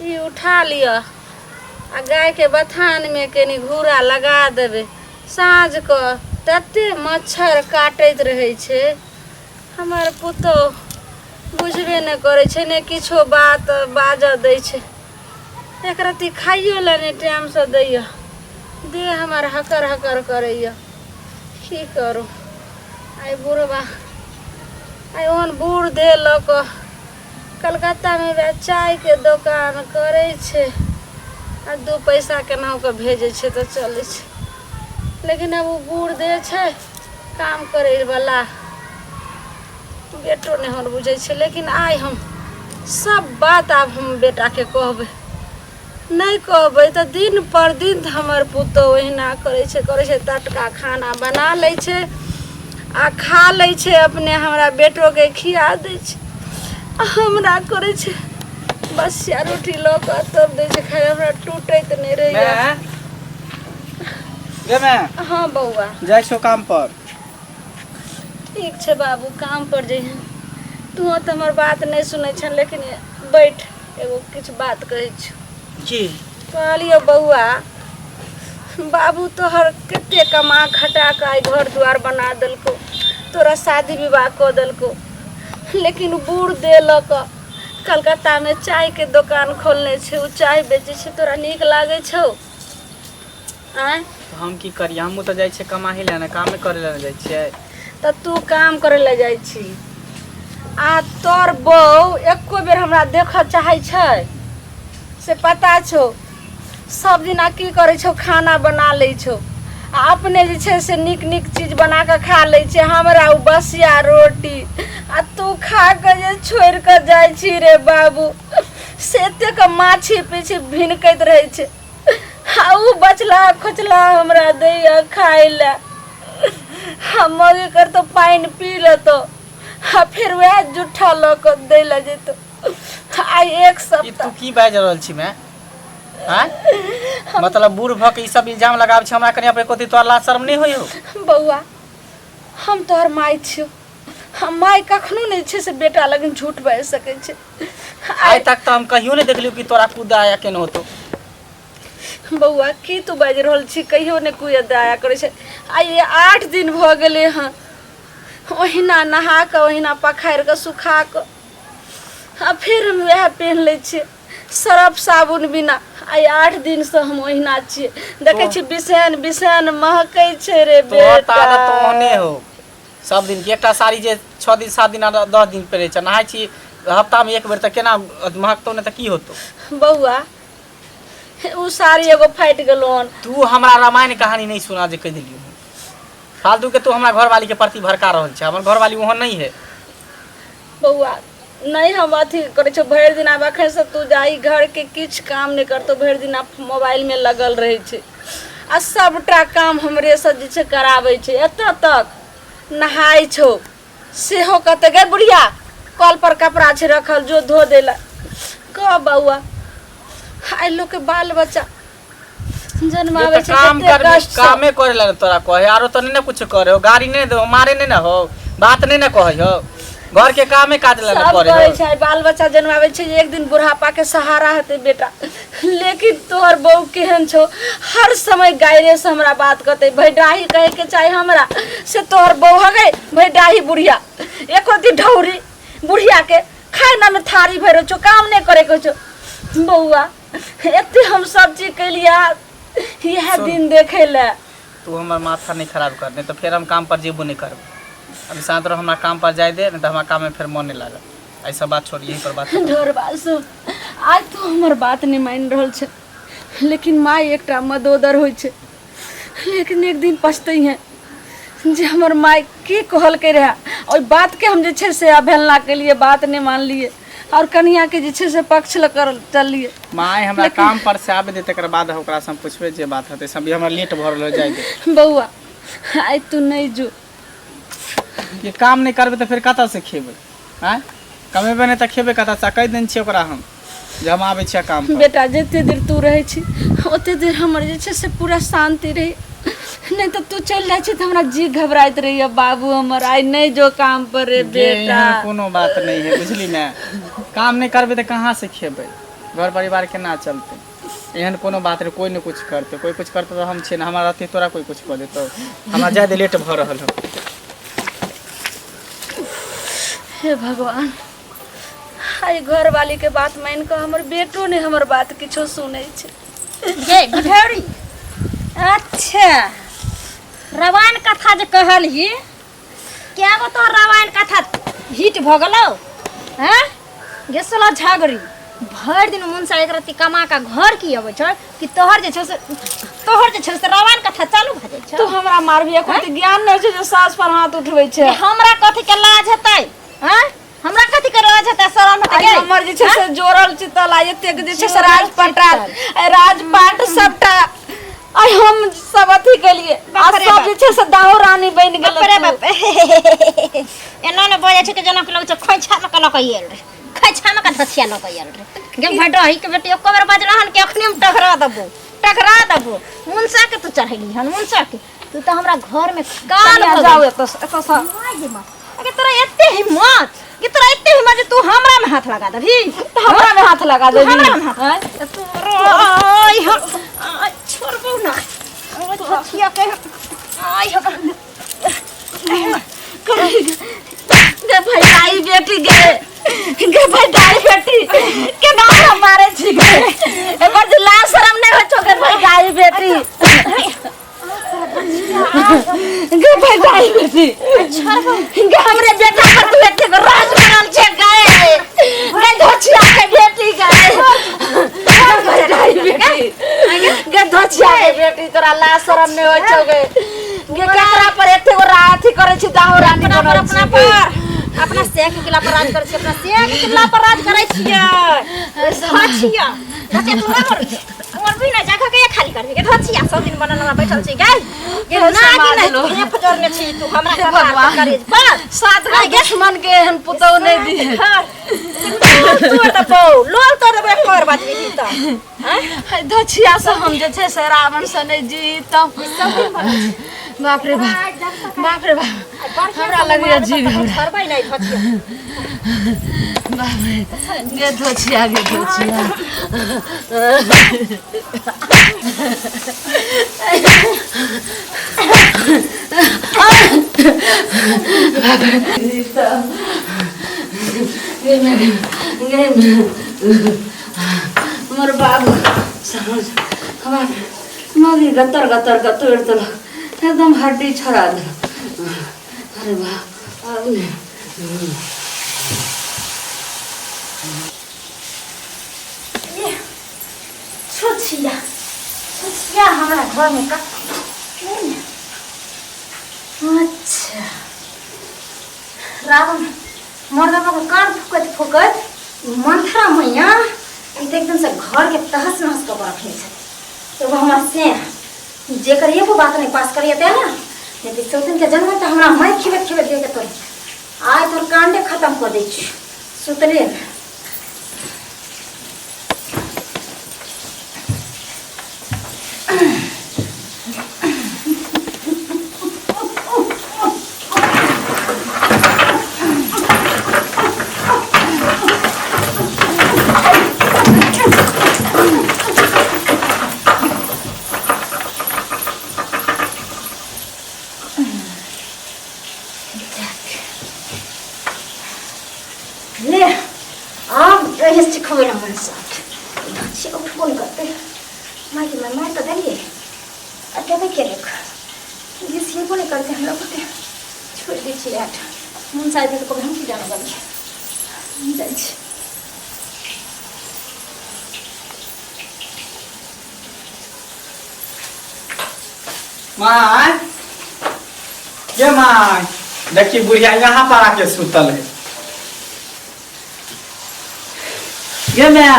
ई उठा लिअ आ गायके बथानमे कनि घूरा लगा देबै। साँझ कऽ तते मच्छर काटैत रहै छै, हमर पुतोहु बुझबे नहि करै छै, नहि किछो बात बाजऽ दै छै, एक रत्ती खाइयो लए नहि टाइमसँ दैए, देह हमर हकर हकर करैए। की करू, आइ बुढ़बा आइ ओहन बूढ़ देह लऽ कऽ कलकत्तामे वएह चायके दोकान करै छै आ दू पैसा केनाहु कऽ भेजै छै तऽ चलै छै, लेकिन आब ओ बूढ़ देह छै, काम करैवला बेटो नहि हमर बुझै छै। लेकिन आइ हम सब बात आब हम बेटाके कहबै, नहि कहबै तऽ दिन पर दिन तऽ हमर पुतोहु ओहिना करै छै, करै छै टटका खाना बना लै छै आ खा लै छै, अपने हमरा बेटोके खिया दै छै आ हमरा करै छै बसिया रोटी लऽ कऽ तब दै छै खाय, हमरा टूटैत नहि रहैया। माय गे माय। हँ बौआ। जाइ छौ काम पर? ठीक छै बाबू, काम पर जइहें। तू तऽ हमर बात नहि सुनै छह, लेकिन बैठ, एगो किछु बात कहै छियौ। की? कहलियौ बौआ, बाबू तोहर कते कमा खटा कऽ आइ घर दुआर बना देलकौ, तोरा शादी विवाह कऽ देलकौ, लेकिन बूढ़ देह लऽ कऽ कलकत्तामे चायके दोकान खोलने छै, ओ चाय बेचै छै, तोरा नीक लागै छौ? आँय? तऽ हम की करियै? हमहूँ तऽ जाइ छियै कमाही लए ने, कामे करै लए ने जाइ छियै। तऽ तू काम करै लए जाइ छी आ तोर बहू एको बेर हमरा देखऽ चाहै छै से पता छौ? सब दिना की करै छौ? खाना बना लै छौ आ अपने जे छै से नीक नीक चीज बना कऽ खा लै छै, हमरा ओ बसिया रोटी आ तू खा कऽ जे छोड़ि कऽ जाइ छी रे बाबू, से एतेक माछी पीछी भिनकैत रहै छै आ उ बचला खोचला हमरा दैया खाय लए। हम मौगी करतो पानि पी लेतो आ फेर वएह जूठा लऽ कऽ दै लए जेतो। आइ एक ई सप्ताह तू की बाजि रहल छी माय? आँय, मतलब बूढ़ भऽ के ई सब इल्जाम लगाबै छी हमरा कनिया पर, एको तोरा लाज शर्म नहि होइ हौ? बौआ, हम तोहर माय छियौ, हम माय कखनो नहि छै से बेटा लग झूठ बाजि सकै छै। आइ तक तऽ हम कहियो नहि देखलियौ कि तोरा कुदा आया केने होतो। बौआ, की तू बाजि रहल छी? कहियो नहि कुया दया करै छै। आइ 8 दिन भऽ गेलै हँ, ओहिना नहा कऽ, ओहिना पखारि कऽ, सुखा कऽ आ फेर हम वएह पेन्ह लै छियै सरफ साबुन बिना। आइ 8 दिनसँ हम ओहिना छियै, देखै छी बिसैन बिसैन महकै छै रे तोहर तऽ बेटा। आदत तऽ ओहने हो सब दिन के एकटा साड़ी जे 6 दिन 7 दिन आ 10 दिन पहिरै छै, नहाय छी हफ्तामे एक बेर, तऽ केना महकतौ नहि तऽ की होतौ? बौआ, ओ साड़ी एगो फाटि गेलो हन। तू हमरा रामायण कहानी नहि सुना जे कहि देलियौ फालतू के। तू हमरा घरवाली के प्रति भड़का रहल छै, हमर घरवाली ओहन नहीं है। बौआ, नहि हम अथी करै छौ, भरि दिन आब एखनसँ तू जाही, घरके किछु काम नहि करतौ, भरि दिन आब मोबाइलमे लगल रहै छै आ सभटा काम हमरेसँ जे छै कराबै छै। एतऽ तक नहाय छौ सेहो कहतै, गै बुढ़िया, कल पर कपड़ा छै रखल, जो धो दै लए। कह बौआ, आइ लोकके बाल बच्चा जन्माबै तऽ छै काम कते करबी कष्टसँ। कामे करे ला ने तोरा कहे, आरो तऽ नहि ने कुछ करे हो, गाड़ी नहि दे, मारे नहि ने हो, बात नहि ने कहै हो, घर के कामे काज ला ने सब करे कहै हो। छै बाल बच्चा जन्माबै छै जे एक दिन बुढ़ापा के सहारा हेतै बेटा, लेकिन तोहर बहू केहन छौ? हर समय गायरे से हमरा बात कहतै, भैडाही कहे के चाही हमरा से तोहर बहू हगै भैडाही बुढ़िया, एको दिन ढौरी बुढ़िया के खाना में थारी भरै छौ, काम नहि करे के छौ। बौआ, एते हम सब चीज केलियै इएह सुन। दिन देखै लए। तू हमर माथा नहीं खराब कर, नहीं तो फेर हम काम पर जेबो नहीं करब। अभी शांत रहो, हमरा काम पर जाय दे, नहीं तो हमरा काम में फेर मन नहीं लागत। ऐसा बात छोड़, यही पर बात खत्म। ढोर बासु, आज तू हमर बात नहि मानि रहल छै, लेकिन माय एकटा मदोदर होइ छै, लेकिन एक दिन पछतै है जे हमर माय की कहलकै रहए, ओहि बातके हम जे छै से अवहेलना केलियै, बात नहि मानलियै आओर कनियाके जे छै से पक्ष लऽ कऽ चललियै। माय, हमरा काम पर से आबे दे, तकर बाद ओकरा से हम पूछबै जे बात हेतै। सब हमरा लेट भऽ रहल है, जाय दे। बौआ, आइ तू नहि जो। ये काम नहीं करबै तऽ फेर कतऽ से खेबै? आँय, कमेबै नहि तऽ खेबै कतऽ से? कहि देने छियै ओकरा हम जे हम आबै छियै काम पर। बेटा, जते देर तू रहै छी ओते देर हमर जे छै से पूरा शान्ति रहै, नहि तऽ तू चलि जाइ छी तऽ हमरा जी घबराइत रहैया। बाबू हमर, आइ नहि जो काम पर रे गे बेटा। एहन कोनो बात नहीं है, बुझली ने? काम नहीं करबै तऽ कहाँ से खेबै? घर परिवार केना चलतै एहन कोनो बात नहि कोइ नहि कुछ करतै कोइ कुछ करतै तऽ हम छियै ने हमरा रहतै तोरा कोइ कुछ कऽ देतौ हमरा जाय दे लेट भऽ रहल हौ हे भगवान आइ घरवाली के बात मान कऽ हमर बेटो नहि हमर बात किछो सुनै छै गे गिठौरी अच्छा रामायण कथा जे कहलही क्या गो तोहर रामायण कथा हिट भऽ गेलौ हैं गे साला झागरी भरि दिन मुनसा एक रत्ती कमा कऽ घर की अबै छौ कि तोहर जे छौ से तोहर जे छौ से रामायण कथा चालू भऽ जाइ छौ तू हमरा मारबी एको तऽ ज्ञान नहि छै जे सास पर हाथ उठबै छै हमरा कथी के लाज हेतै हैं हमरा कथी के लाज हेतै शरम हेतै आइ गे हमर जे छै से जोड़ल चितल आ एतेक जे छै से जोड़ल राजपाट चितल। आइ राजपाट सबटा आइ हम सब अथी केलिए आ बाप रे सब बाप। जे छै से दाहो रानी बनि बाप रे गेल बाप एना ने बजै छै कि जेना कि लगै छै खोइछा मे के लऽ कऽ आयल रहे खोइछा मे के धसिया लऽ कऽ आयल रहे गे भटही के बेटी एको बेर बजला हन कि अखने हम टकरा देबो टकरा देबो मुनसा के तू चढ़ेली हन मुनसा के तू तऽ हमरा घर में काल कनिया भऽ जाउ गेल। एतऽ से एतऽ से माय गे माय। अगे तोरा एते हिम्मत कि तोरा एते हिम्मत जे तू हमरा में हाथ लगा देबही तऽ हमरा में हाथ लगा तू देबही हमरा में हाथ आँय? तू आइ हम आइ छोड़बौ ना ओइ धोथिया के आइ हम गे भैयाई बेटी गे गे भैयाई बेटी केना हमरा मारे छी गे एकर जे लाज शरम नहि होइ छौ गे भैयाई बेटी गे भैयाई बेटी गे हमरे बेटा पर तू एतेक राज बनल छै गे गे धोछिया के बेटी गे गे भैयाई बेटी गे धोछिया के बेटी तोरा लाज शरम नहि होइ छौ गे गे केकरा पर एतेक अथी करै छी दाहो रानी अपना पर बनल अपना छी पर अपना सेक किला पर राज करै छी अपना सेक किला पर राज करै छियै धोछिया धोछिया तू नहि मरबी मरबी ना जगह के खाली कर के धोछिया सब दिन बनल हमरा बैठल छी गै ये ना कि नहीं ये फजरने छी तू हमरा हे भगवान। करेज पर सात गो दुश्मन के एहन पुतहु नहि दिहे तोड़ देबौ लोल तोड़ देबौ एक और बाजबी तऽ है धोछिया से हम जे छै से रावण से नहि जीतब बाप रे बाप बाप रे बाप हमरा लगैया जी घबरा छोड़बै नहि धोछिया बाप रे गे धोछिया गे धोछिया गे मेरे गे मेरे हमर बाबू समझ बाप रे मगी गतर गतर के तोड़ि देलक एकदम हड्डी छोड़ा देलक अरे बाप आब नहि छुछिया छुछिया हमरा घरमे कत अच्छा रावण मर्दबा के कान फुकैत फुकैत मंथरा मैया ई तऽ एकदम से घर के तहस नहस कऽ के रखने छथि एगो हमर से जेकर एगो बात नहीं पास करिए ते ना नहीं तो सौतिन के जन्म तऽ हमरा मारि खिबैत खिबैत दे के तोर आइ तोर कांडे खत्म कऽ दै छी सुतले ने। ले आब रहे सिखबै ला मन साथ से उठबो नहि करतै मायके माय मारि तऽ देलियै आ देबै के देख जे सिएबो नहि करतै हमरा बुते छोड़ि दै छियै आठ मन साथ तऽ कभी हम की जाना गेलियै जाइ छी माय ये माय देखी बुढ़िया यहाँ पर आके सुतल है ये मैं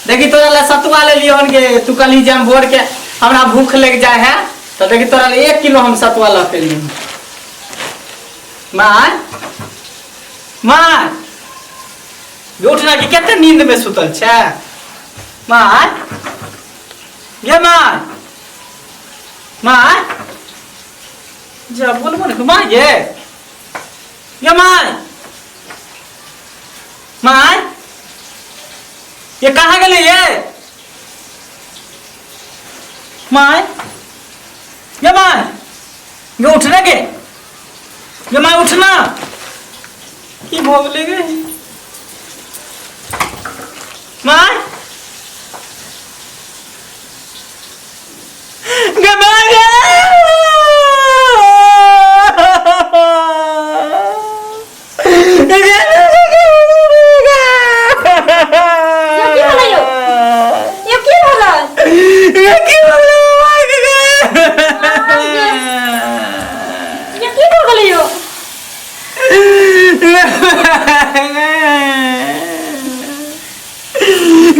देखी तोरा ला सतुआ ले लियो हन गे तू कल ही जाम भोर के हमरा भूख लग जाए है तो देखी तोरा ला 1 किलो हम सतुआ ला के लियो माय माय उठना कि कते नींद में सुतल छै माय गे माय माय जा बोलबो ने माय गे गे माय माय ये कहाँ गेलै ये my ये my ये उठना के ये my उठना की भऽ गेलै गे my गे my गे यो की भेलै यौ? यो की भेलै? ये की भेलै my गे यो की भऽ गेलै यौ?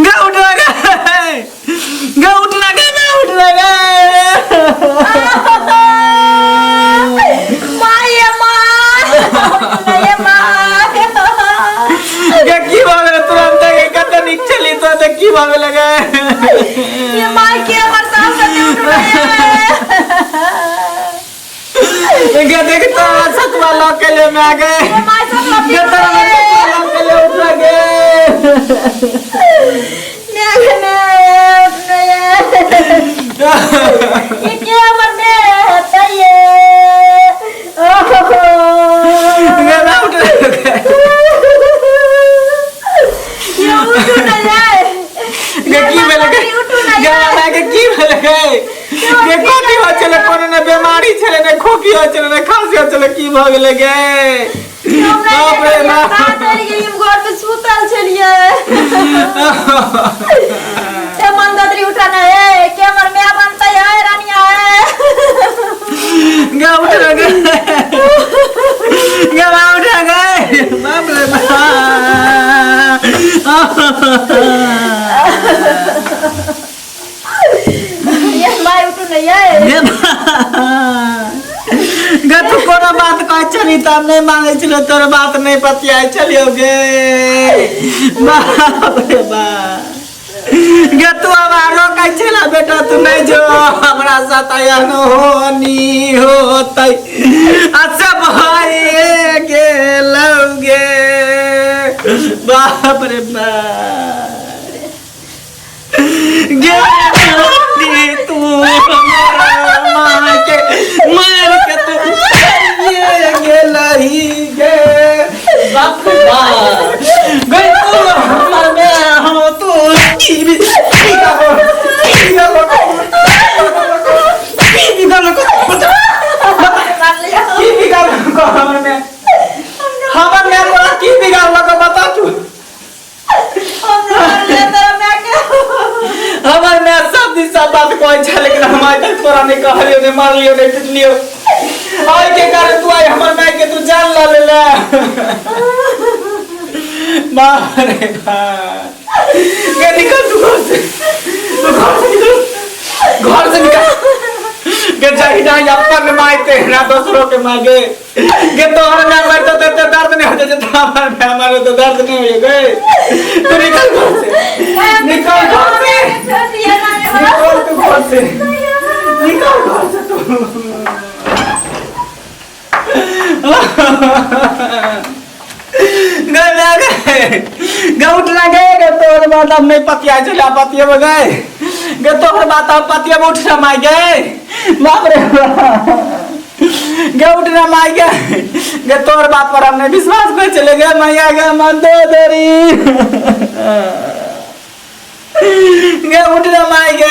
गे उठना गे गे उठना गे मैं उठना गे माय माय ये माय गे की भऽ गेलै तुरंत गे कते नीक छली तो ते की भऽ गेलै गे ये माय के हमर सास सते उठना गे देख तो सतवा लऽ के ले मैं गे ये माय सब लपी गे तोरा सतवा लऽ के ले उठना गे ने ने उठना ये के हमर ने तये ओहो गे मैं उठना गे ये उठू ना जाए गे की भेलै गे उठू ना गे माय गे की भेलै गे गे कथी होइ छलै कोनो ने बेमारी छलै ने खोखी होइ छलै ने खांसी होइ छलै की भऽ गेलै गे बाप रे बाप घर में सुतल छलियै ए मंदोदरी उठा ना ए के हमर माय बनतै है रानिया है गे उठ गे गे माँ उठ गे बाप रे बाप ये my उठू ना ये गे गे तू कोनो बात कहै छली तऽ हम नहि मानै छलियौ तोर बात नहि पतियाइ छलियौ गे बाप रे बाप गे तू हमरा रोकै छला बेटा तू नहि जो हमरा साथ एहन होनी होतै अच्छा भाई गेलौ गे बाप रे बाप गे तू हमरा माँ के मार के तू ये गेलही गे बाप रे बाप गे तू हमर में हम तू की भी की गालो की गालो की भी गालो की भी गालो हमर में हमर में तोरा की बिगाड़लको बता तू हमर माय सब दिन सब बात कहै छै लेकिन हम आइ तक तोरा नहि कहलियौ नहि मारलियौ नहि पिटलियौ आइ के कारण तू आइ हमर माय के तू जान लऽ लेले बाप रे बाप गे निकल तू घर से तू घर से निकल घर से निकल गे जाहि जाहि अपन माय ते ना दोसरों के माय गे गे तोहर माय मरतो तो एते दर्द नहीं होते जे हमर माय मरे तो दर्द नहीं होय गे तू निकल घर से निकल घर से निकल तू घर से निकल घर से तू गए गए गए उठ ना गए गए तोहर बात हम नहीं पतिया चला पतिया गए गए तोहर बात हम पतिया उठ ना माय गए बाप रे बाप गे उठ ना माय गए गे तोहर बात पर हमने विश्वास कर चले गए मैया गे मन दो देरी गे उठ ना माय गे।